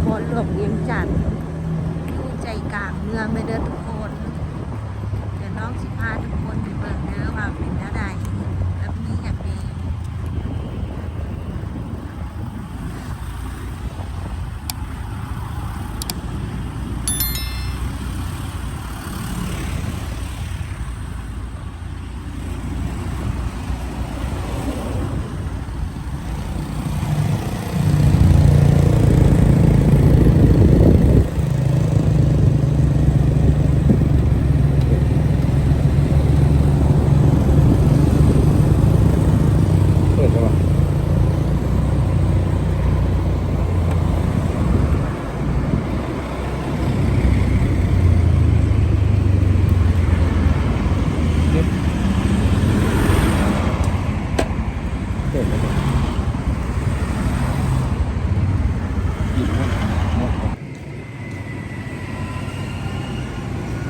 ຄອນຫຼວງວຽງຈັນ ຢູ່ໃຈກາງເມືອງເລີຍເດີທຸກຄົນ. ດຽວນ້ອງຊິພາທຸກຄົນໄປເບິ່ງເດີວ່າເປັນແນວໃດ ແລ້ວມີຫຍັງແດ່.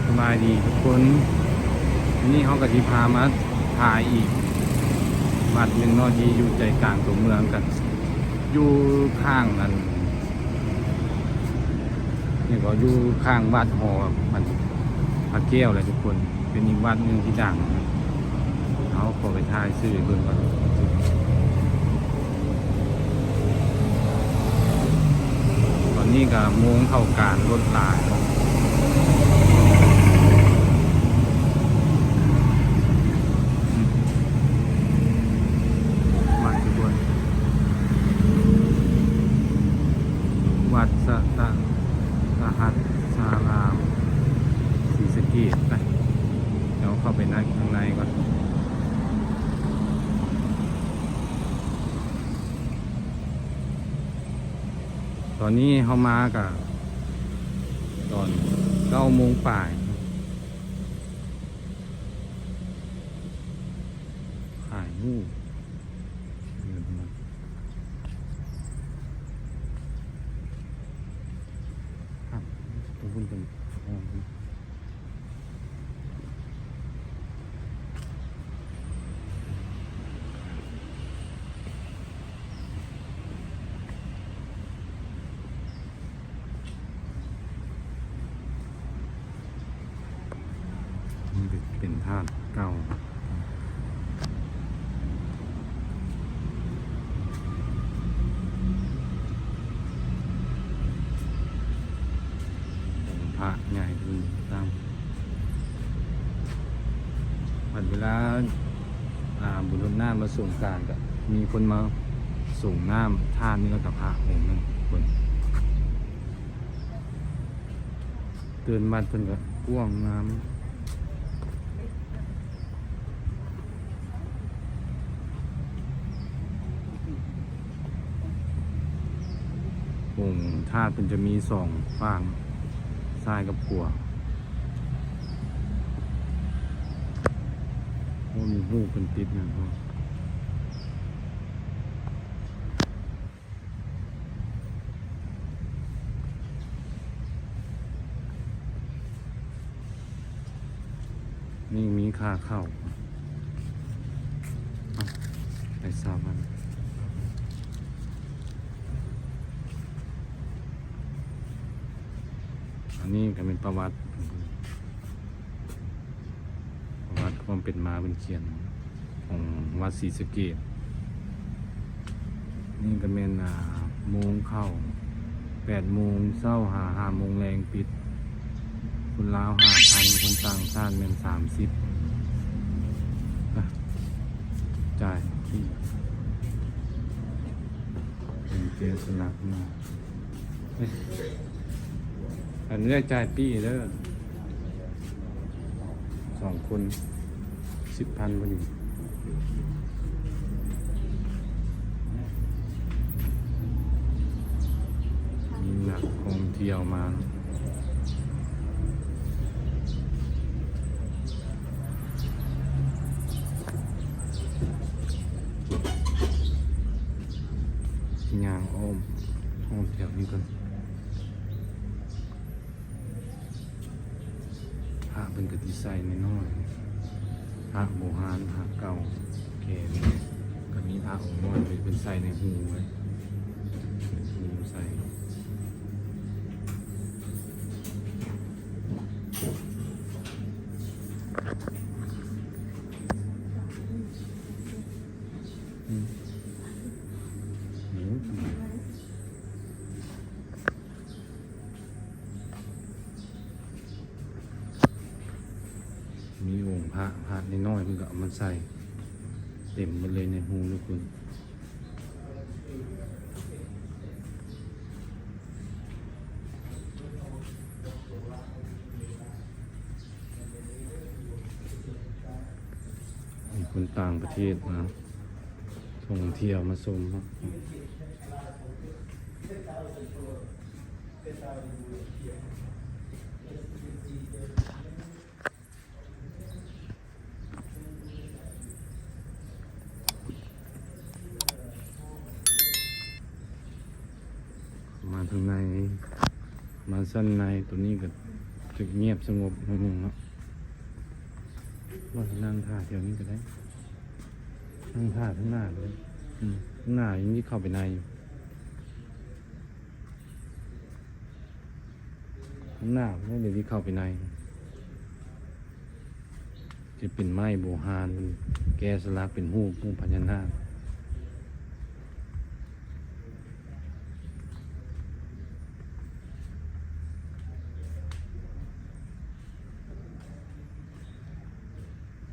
ສະບາຍດີທຸກຄົນ, ມື້ນີ້ເຮົາກໍຊິພາມາຖ່າຍອີກວັດໜຶ່ງເນາະ ທີ່ຢູ່ໃຈກາງຕົວເມືອງ ກັນຢູ່ຂ້າງອັນ ນີ້ກໍຢູ່ຂ້າງວັດຫໍ ອັນ ພະແກ້ວແຫຼະທຸກຄົນ, ເປັນອີກວັດໜຶ່ງທີ່ດັງ. ເຮົາຂໍໄປຖ່າຍຊື່ໃຫ້ເບິ່ງກ່ອນ. ຕອນນີ້ກໍໂມງເຂົ້າການ ລົດຫຼາຍເນາະ. ມາທຸກຄົນ ວັດສະຕະ ລະຫັດສາລາມ ສີສະເກດ. ໄປ ດຽວເຂົ້າໄປໃນ ຂ້າງໃນກ່ອນ. ຕອນນີ້ເຮົາມາກະຕອນເກົ້າໂມງປາຍ. ຖ່າຍຮູບ ມັນເປັນທາດເກົ່າ ອົງພະໃຫຍ່ຂຶ້ນຕັ້ງ. ບັດເວລາ ອ່າ ບຸນຫົດນ້ຳ ແລະ ສົງການ ກໍມີຄົນມາສົງນ້ຳທາດນີ້ ແລ້ວກໍພະອົງໜຶ່ງເພິ່ນ ເດີ່ນວັດເພິ່ນກໍກວ້າງງາມ. ອົງທາດເພິ່ນຈະມີສອງຟາກ ຊ້າຍກັບຂວາ. ໂອ້ ມີຮູບເພິ່ນຕິດຫຍັງພ້ອມ. ນີ້ມີຄ່າເຂົ້າ ໄປຊາວພັນ. ອັນນີ້ກໍແມ່ນປະຫວັດ ປະຫວັດຄວາມເປັນມາເພິ່ນຂຽນຂອງວັດສີສະເກດ. ນີ້ກໍແມ່ນ ອ່າ ໂມງເຂົ້າ ແປດໂມງເຊົ້າຫາຫ້າໂມງແລງປິດ. ຄົນລາວຫ້າພັນ ຄົນຕ່າງຊາດແມ່ນສາມສິບ. ຈ່າຍປີ້ ເປັນແກະສະຫຼັກມາ. ອັນນີ້ຈ່າຍປີ້ເດີ ສອງຄົນສິບພັນພໍດີ. ມີນັກທ່ອງທ່ຽວມາເນາະ. ຍ່າງອ້ອມ ອ້ອມແຖວນີ້ກ່ອນ. ພະເພິ່ນກໍຊິໃສ່ນ້ອຍໆ ພະບູຮານ ພະເກົ່າແກ່ນີ້ ກໍມີພະອົງນ້ອຍເພິ່ນໃສ່ໃນຮູໄວ້ ເປັນຮູໃສ່. ນ້ອຍໆ ເພິ່ນກໍເອົາມາໃສ່ເຕັມໝົດເລີຍໃນຮູນີ້ພຸ້ນ. ມີຄົນຕ່າງປະເທດມາທ່ອງທ່ຽວມາຊົມເນາະ. ມາທາງໃນ ມາຊັ້ນໃນໂຕນີ້ກໍຈະງຽບສະຫງົບໜ້ອຍໜຶ່ງເນາະ. ວ່າຊິນັ່ງຖ້າແຖວນີ້ກໍໄດ້ ນັ່ງຖ້າທາງໜ້າກໍໄດ້. ອືມ ທາງໜ້າຍັງຊິເຂົ້າໄປໃນຢູ່. ຂ້າງໜ້າເພິ່ນເດ ທີ່ເຂົ້າໄປໃນ ຈະເປັນໄມ້ບູຮານ ເພິ່ນແກະສະຫຼັກເປັນຮູບ ຮູບພະຍານາກ.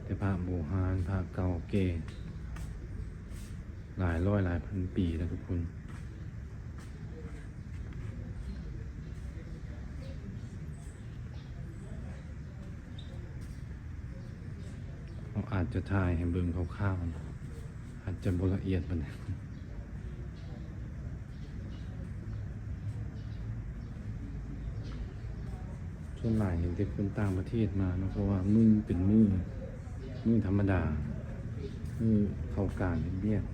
ແຕ່ພະບູຮານ ພະເກົ່າແກ່ ຫຼາຍຮ້ອຍຫຼາຍພັນປີແລ້ວທຸກຄົນ. ເຮົາອາດຈະຖ່າຍໃຫ້ເບິ່ງຄ່າວໆ ອາດຈະບໍ່ລະອຽດປານໃດ. ສ່ວນຫຼາຍເຫັນແຕ່ຄົນຕ່າງປະເທດມາເນາະ ເພາະວ່າມື້ນີ້ເປັນມື້ ມື້ທຳມະດາ ມື້ເຂົ້າການເຮັດວຽກ.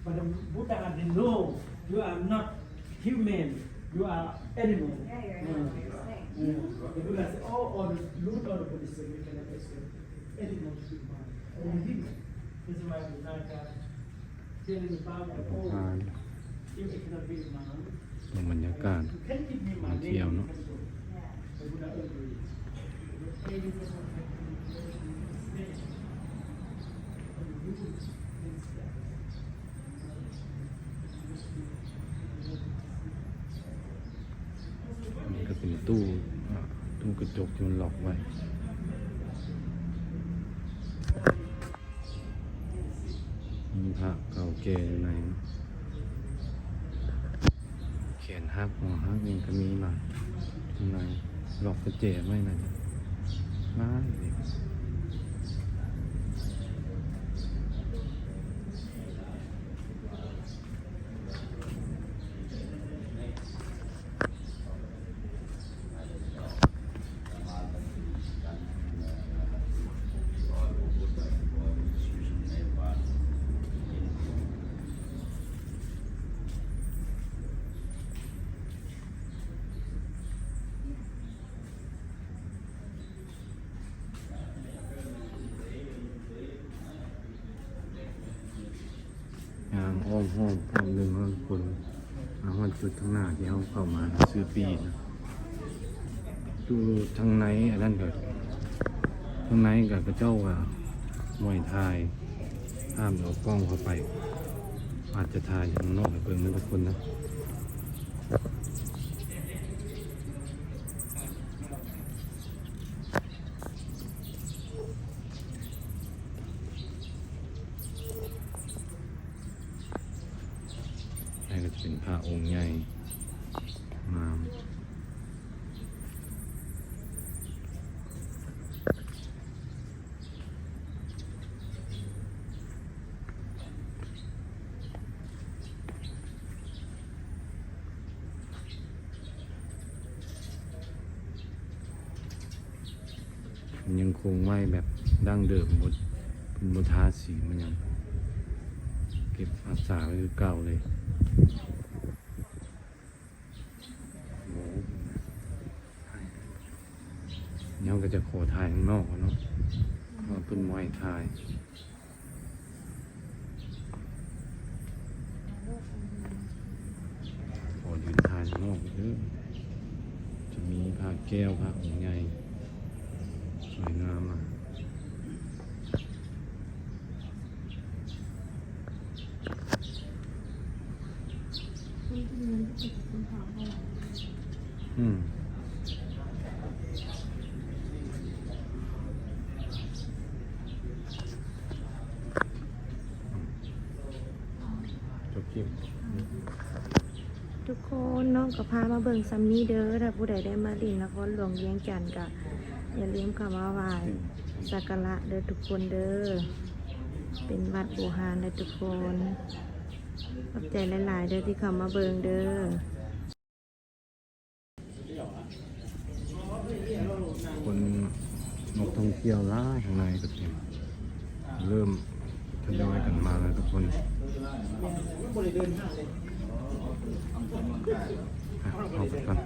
But the Buddha had to know, you are not human, you are animal. Yeah, yeah, yeah, what you're saying. Yeah. The Buddha said, all, all the root of the Buddhism, you cannot escape animal to human, only human. This is why the Buddha telling the Buddha, oh, if you cannot be human, ເບິ່ງບັນຍາກາດ you can give me my name, you can go. ນີ້ກໍເປັນຕູ້ ອາ ຕູ້ກະຈົກທີ່ມັນລັອກໄວ້. ມີພະເກົ່າແກ່ຢູ່ໃນ ແຂນຫັກ ຫົວຫັກ ຫຍັງກໍມີຫຼາຍ ຂ້າງໃນ ລັອກກະແຈໄວ້ນັ້ນ ຫຼາຍເດ. ຍ່າງອ້ອມຮອບຮອບໜຶ່ງເນາະທຸກຄົນ ມາຮອດຈຸດທາງໜ້າທີ່ເຮົາເຂົ້າມາຊື້ປີ້ນະ. ຢູ່ທາງໃນອັນນັ້ນກໍ ທາງໃນກໍເຂົາເຈົ້າກໍມວຍທາຍ ຫ້າມເອົາກ້ອງເຂົ້າໄປ ອາດຈະຖ່າຍທາງນອກໃຫ້ເບິ່ງນຳທຸກຄົນນະ. ອັນນີ້ກໍຈະເປັນພະອົງໃຫຍ່ງາມ. ມັນຍັງຄົງໄວ້ແບບດັ້ງເດີມ ບໍ່ ເພິ່ນບໍ່ທາສີ ມັນຍັງແຂ ເກັບຮັກສາໄວ້ຄືເກົ່າເລີຍ. ໂອ້ ເຮົາກໍຈະຂໍຖ່າຍຂ້າງນອກເນາະ ເພາະເພິ່ນບໍ່ໃຫ້ຖ່າຍ. ຂໍຢືນຖ່າຍຂ້າງນອກເດີ. ຈະມີພະແກ້ວ ພະອົງໃຫຍ່ ສວຍງາມມາ. ອືມ ຈົບຄລິບ. ທຸກຄົນ ນ້ອງກໍພາມາເບິ່ງສ່ຳນີ້ເດີ. ຖ້າຜູ້ໃດໄດ້ມາຫຼິ້ນນະຄອນຫຼວງວຽງຈັນ ກໍຢ່າລືມເຂົ້າມາໄຫວ້ ອືມ ສັກກາລະເດີທຸກຄົນເດີ. ເປັນວັດບູຮານເດີທຸກຄົນ. ຂອບໃຈຫຼາຍໆເດີທີ່ເຂົ້າມາເບິ່ງເດີ. ຄົນ ນັກທ່ອງທ່ຽວຫຼາຍ ຂ້າງໃນກໍເຕັມ ເລີ່ມທະຍອຍກັນມາແລ້ວທຸກຄົນ. ອ່ະ ເຂົ້າໄປກ່ອນ.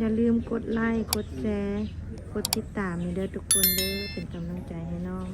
ຢ່າລືມກົດໄລ້ ກົດແຊ ກົດຕິດຕາມໃຫ້ເດີທຸກຄົນເດີ ເປັນກຳລັງໃຈໃຫ້ນ້ອງ.